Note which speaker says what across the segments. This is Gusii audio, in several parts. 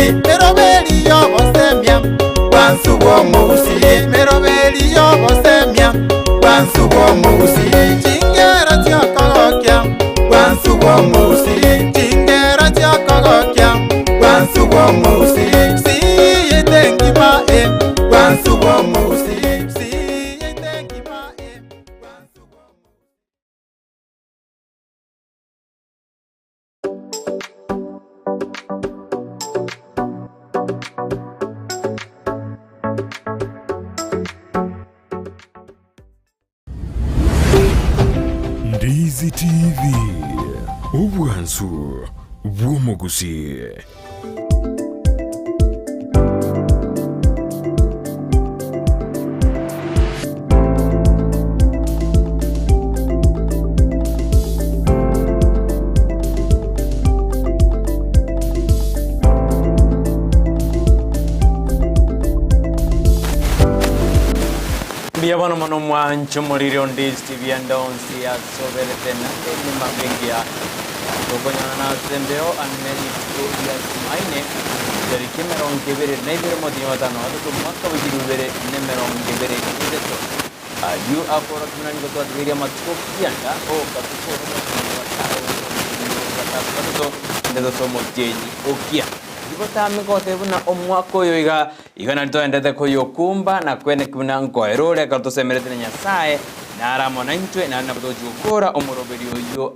Speaker 1: bw'omogusii, Meroberi y'obosemia, Bwansu bw'omogusii, Meroberi y'obosemia, Bwansu bw'omogusii, Chingero chi'okogokia, Bwansu bw'omogusii, Chingero chi'okogokia, Bwansu bw'omogusii, Siyete engima e, Bwansu bw'omogusii, Siyete engima e, Bwansu bw'omogusii.
Speaker 2: Ndizi TV, obwansu bw'omogusii.
Speaker 3: Mbuya bono mono mwanche omoriri onde TV ande onsi asoberete naende nemambia engiya Tokonyora ase embeo ane rituko ria Jumaine, chitariki 22 omotienyi o gatano na gatato omwaka bwe chilifu ibere na 23. Ayio akoorokia buna nigo twatigeire amatuko kianda oka tokore omotienyi o gatano goika omotienyi o gatato gatato inde tosoe omotienyi o kianda. Riria botambe ngotebia buna omwaka oyo iga iga nario toendete koyokumba na kweneki buna nkoera ore ekero tosemeretie na Nyasae nare amo naintwe naende nabo togochia gokora omoroberio oyio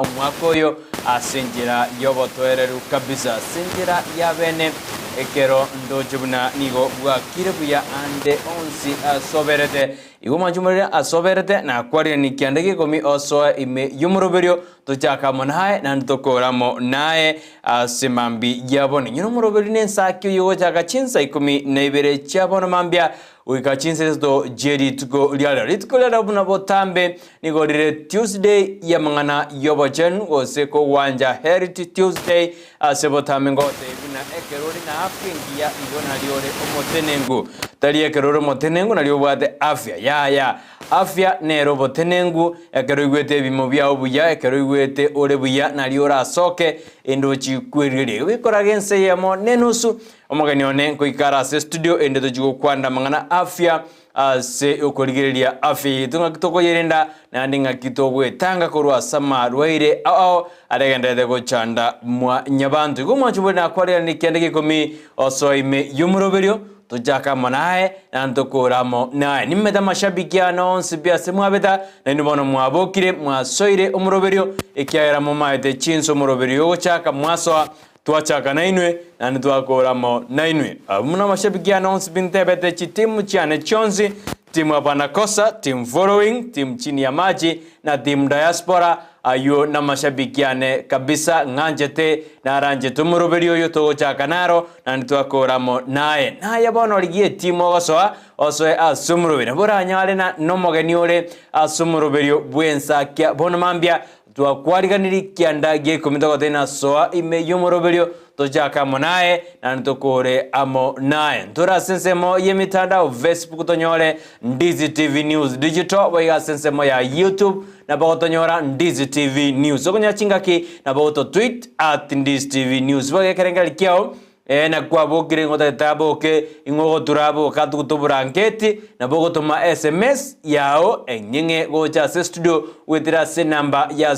Speaker 3: omwaka oyo ase enchera y'obotoereru kabisa, ase enchera y'abene, ekero ndoche buna nigo bwakire buya ande onsi asoberete. Igo mwanche omorere asoberete, nakwarire kianda gi'ikomi osoe ime y'omoroberio, tochake amo naye, naende tokore amo naye ase mambia ya bono. Inyora omoroberio nensaki oyio ogochaka chinsa ikomi na ibere chia bono mambia, Goika chinsa isato chie rituko ria rero. Rituko ria rero buna botambe nigo rire Tuesday y'amang'ana y'obochenu gose kogwancha Health Tuesday ase botambe ngotebie buna ekero ore na afya engiya igo nario ore omotenengu. Tari ekero ore omotenengu nario obwate afya yaya. Afya nere obotenengu ekero oigwete ebimo biao buya ekero oigwete ore buya nario orasoke endochi kwerigeria. Igo bikoraga ensa eyemo nenusu Omogeni one nkoika ase estudio ende tochie gokwana amang'ana afya ase okorigereria afya yaito ng'aki tokoyerenda naende ng'aki togoetanga korwa ase amarwaire ao ao aregenderete gochanda mwanyabanto. Igo omwancho bore nakwareranie kianda gia ikomi osoe ime y'omoroberio tochake amo naye naende tokore amo naye. Nimete amashabiki ane onsi pi ase mwabeta nainwe bono mwabokire mwasoire omoroberio ekiagera momaete chinsa omoroberio ogochaka mwasoa Twachaka nainwe, naende twakora amo nainwe. Abwo buna amashabiki ane onsi bintebete chitimu chiane chionsi, Team Hapana Kosa, Team Following, Team Chini ya Maji, na Team Diaspora, ayio namashabiki ane kabisa ng'anchete, naranchete omoroberi oyo togochaka naro, naende twakora amo naye. Naye bono rigia etimu ogosoa, osoe ase omoroberi. Nabo oranyare na nomogeni ore ase omoroberio bw'ensakia bono mambia, Twakwariganirie kianda gia ikomi togotebia nasoa ime y'omoroberio, tochake amo naye, naende tokore amo naye. Ntore ase ensemo y'emitandao, Facebook tonyore Ndizi TV News Digital, boigo ase ensemo ya YouTube nabo gotonyora Ndizi TV News. Okonyora chingaki nabo goto tweet at Ndizi TV News. Boigo ekerengererio kiao Ee, na kwabokire ng'o otagete aboke, ing'o ogotura aboke atugute oborangeti, nabo ogotoma sms yao enyeng'e gocha ase studio goetera ase enamba ya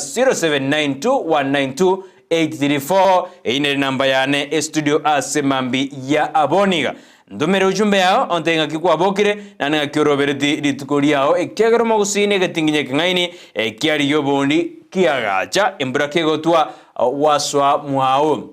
Speaker 3: 0792192834 eyio nere enamba yane estudio ase mambi ya aboniga. Ntomere ujumbe yao ontebie ng'aki kwabokire naende ng'aki orobereti rituko riao ekiagera omogusii na egetinginyo ekeng'aini ekiarigia obondi kiagacha embura kegotwa gwasoa mwao.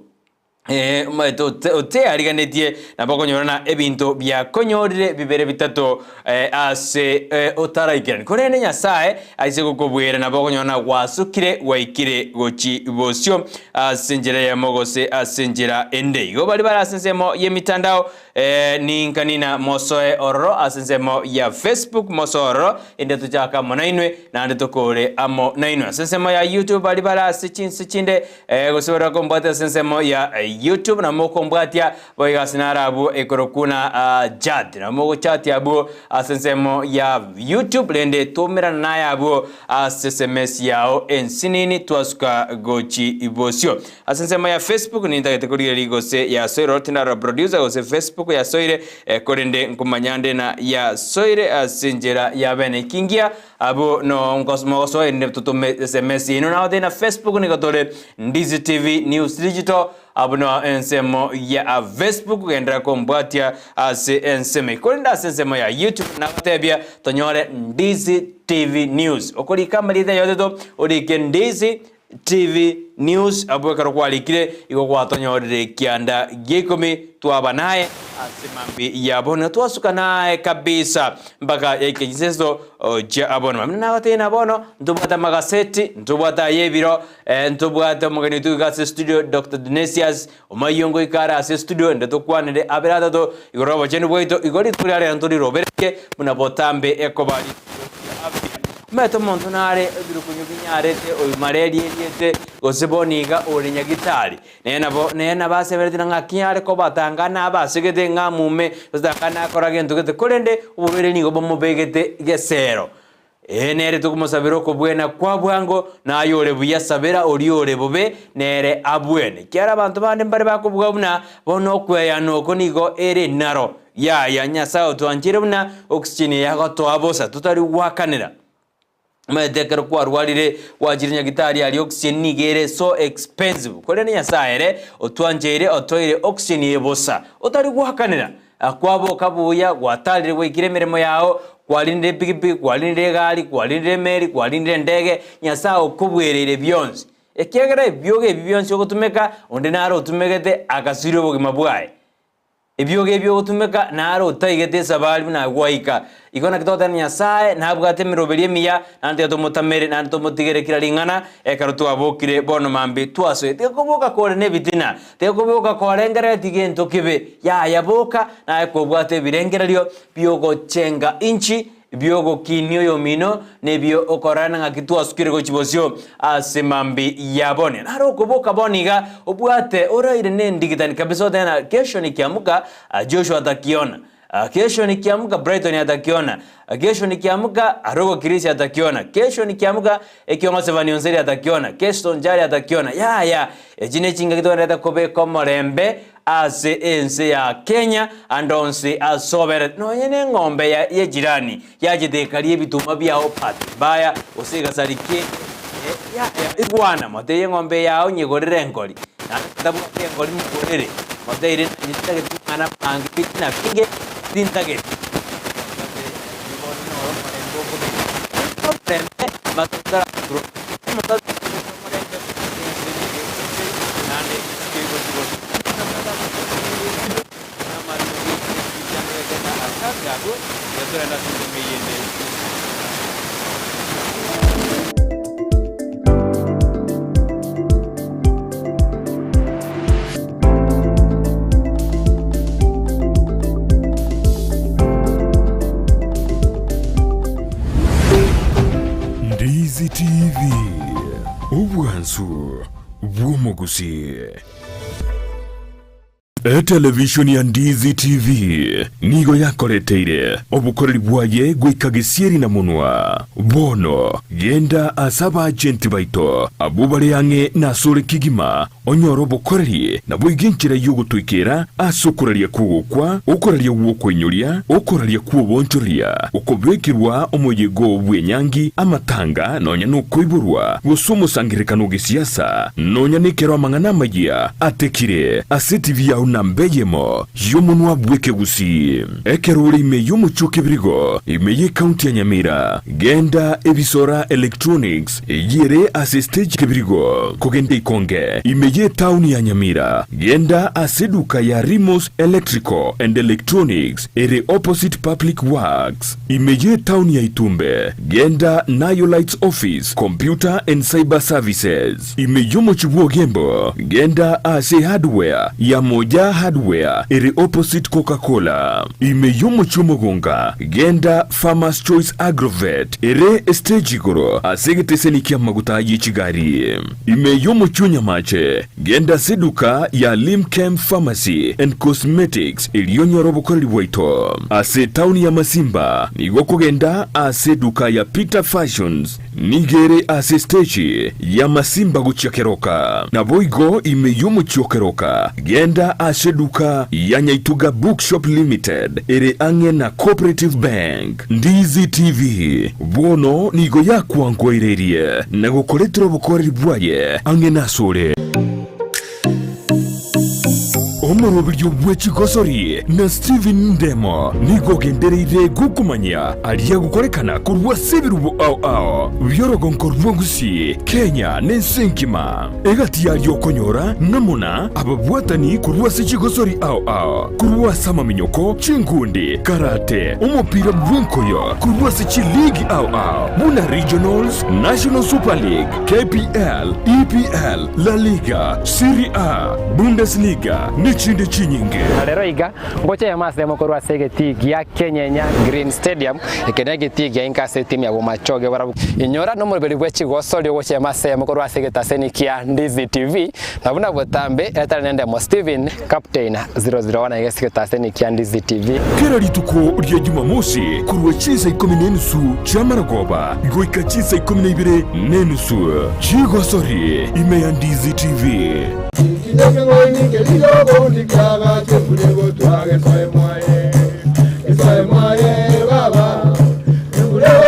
Speaker 3: Ee, omanyete ote- oteariganetie nabo okonyorana ebinto biakonyorire bibere bitato eh, ase eh, otaraikerani. Korende Nyasae aise gokobwera nabo okonyorana gwasukire gwaikire gochi bosio ase enchera eyemo gose ase enchera ende. Igo baria bare ase ensemo y'emitandao eh, ninka nina mosoe ororo ase ensemo ya Facebook mosoe ororo inde tochake amo nainwe naende tokore amo nainwe. Ase ensemo ya YouTube baria bare ase chinse chinde Gose baria bakombwata ase ensemo ya YouTube na mokombwatia boigo ase naro abwo ekorokwa na chat na mogochati abwo ase ensemo ya YouTube rende twaumerana naye abwo ase sms yao ensinini twasuka gochi bosio. Ase ensemo ya Facebook nintagete korigereria gose yasoire oro tindarora producer gose Facebook yasoire korende nkomanya nde na yasoire ase enchera ya bene ekingia abwo no mogosoa erinde totome sms yaino nagotebi na Facebook nigo tore Ndizi TV News Digital abwo no ensemo ya Facebook genderera kombwatia ase ensemo eye korende ase ensemo ya YouTube nagotebia tonyore Ndizi TV News okorika amarieta yoteto orike Ndizi TV News abwo ekero kwarikire igo gwatonyorire ekianda gia ikomi twaba naye ase mambi ya bono twasuka naye kabisa mpaka yaika chiseso chia bono mambia nagotebia na bono ntobwate amagaseti ntobwate aya ebiro ntobwate omogeni oito iga ase studio Doctor Donesius omayio ngoika are ase studio ende tokwanere abere atato igoro y'obochenu bwaito igo rituko ria rero ntoriroberetie buna botambe ekoba rituko ria afya. Omanyete omonto nare ebirukunyu binyarete oyo malaria eriete, gose bono iga ore nyagitari, nere nabo nere nabo asebereti na ng'aki are koba tanga nabasegete ng'a amume, gose tanga nakora gento gete, korende oborwaire nigo bomobegete gesero. Ee nere tokomosabera okobwena kwa bwango, na ayore buya sabera oria ore bobe, nere abwene. Ekiagera abanto bande mbare bakobuga buna bono okweyana oko nigo ere naro. Yaya, Nyasae otwanchire buna oxygen eye agotoa bosa totari goakanera. Omanyete ekero kwarwarire gwachire nyagitari aria oxygen nigo ere so expensive korende Nyasae ere otwancheire otoire oxygen eye bosa otari goakanera. Kwaboka buya gwatarire gwaikire emeremo yao kwarinire epikipiki kwarinire egari kwarinire emeri kwarinire endege Nyasae okobuereire bionsi. Ekiagera ebiogo ebi bionsi ogotumeka onde nare otumegete agasiria obogima bwaye. Ebiogo ebi ogotumeka naro otaigete esabari buna gwaika. Igo naki togoteba Nyasae nabwate emeroberi emiya, naende tiga tomotamere, naende tomotigere kera ring'ana, ekero twabokire bono mambia twasoire. Tiga koboka kore nebitina, tiga koboka korengereretie gento kebe, yaya boka naye kobwate ebirengererio biogochenga inchi, Ebi'ogokinia oyomino, nebio okororana ng'aki twasukire gochia bosio ase mambi ya bono. Naro okoboka bono iga obwate oraire nendigitani kabisa otebe ng'a kesho nikiamka Joshua atakiona, kesho nikiamka Brighton atakiona, kesho nikiamka Arogo Chris atakiona, kesho nikiamka Ekiongo Sevani Onseri atakiona, kesho Njari atakiona. Yaya, echi nechingaki togwenerete kobeka omorembe Ase ense ya Kenya ande onsi ase oberete nonye neng'ombe ya yejirani yachete ekaria ebituma biao bahati mbaya gose egasari kende yaya igwana motebie eng'ombe yao nyegorere engori naende otabwati engori mogorere moteire nonye tintageti mang'ana mange bitina binge tintageti bono noro omorembe okomenya omorembe matunda omorembe ense nigo ense naende
Speaker 2: Ndizi TV, obwansu bw'omogusii. Etelevishoni ya Ndizi TV nigo yakoreteire obokoreri bwaye goika gesieri na monwa. Bono genda ase abaagenti baito abwo bare ang'e nasore kegima onyore obokoreri naboigo enchera y'ogotoikera ase okoraria kw'ogokwa, okoraria gw'okoinyoria, okoraria kw'oboonchoreria, okobekerwa omoyega oo bw'enyangi, amatanga, nonya nokoiborwa, gose omosangererekano o gesiasa, nonya nekero amang'ana amayia atekire ase etibi yao namba eyemo y'omonwa bw'ekegusii. Ekero ore ime y'omochie o Kebirigo, ime y'ecounty ya Nyamira, genda Ebisora Electronics eyio ere ase stage Kebirigo, kogenda Ikonge, ime y'etaoni ya Nyamira, genda ase eduka ya Rimos Electrical and Electronics ere opposite Public Works, ime y'etaoni ya Itumbe, genda Nayo Lights Office, Computer and Cyber Services, ime y'omochie bw'Ogembo, genda ase Hardware ya Moja. Nyanchera Hardware ere opposite Coca Cola. Ime y'omochie omogonga, genda Farmers Choice Agrovet ere estage igoro ase egeteseni ki'amaguta ye chigari. Ime y'omochie o Nyamache, genda ase eduka ya Limchem Pharmacy and Cosmetics erio onyore obokoreri bwaito. Ase etaoni ya Masimba, nigo okogenda ase eduka ya Peter Fashions, nigo ere ase estage ya Masimba gochia Keroka. Naboigo ime y'omochie o Keroka, genda ase eduka ya Nyaituga Bookshop Limited ere ang'e na Cooperative Bank. Ndizi TV bono nigo yakwankoireirie na gokoretera obokoreri bwaye ang'e nasore. Omoroberio bwe chigosori na Stephen Ndemo nigo ogendereire gokomanyia aria agokorekana korwa ase ebirubo ao ao bi'orogonko rwa Gusii, Kenya na ense engima. Egati yaria okonyora ng'amo na ababwatani korwa ase chigosori ao ao, korwa ase amaminyoko, chinkundi, karate, omopira bw'enkoyo, korwa ase chiligi ao ao buna Regionals, National Super League, KPL, EPL, La Liga, Serie A, Bundesliga nechinde chinyinge.
Speaker 4: Na rero iga, ngocha eyemo ase eyemo korwa ase egetii gia Kenyenya Green Stadium, eke negetii gia inka ase etimu ya Bomachoge barabwo. Inyora nomoroberi bwe chigosori ogocha eyemo ase eyemo korwa ase egetaseni kia Ndizi TV, na buna botambe etari nendemo Stephen Captain 001 aiga ase egetaseni kia Ndizi TV.
Speaker 2: Kera rituko ria Jumamosi korwa chinsa ikomi na enusu chi'amarogoba goika chinsa ikomi na ibere na enusu chigosori ime ya Ndizi TV.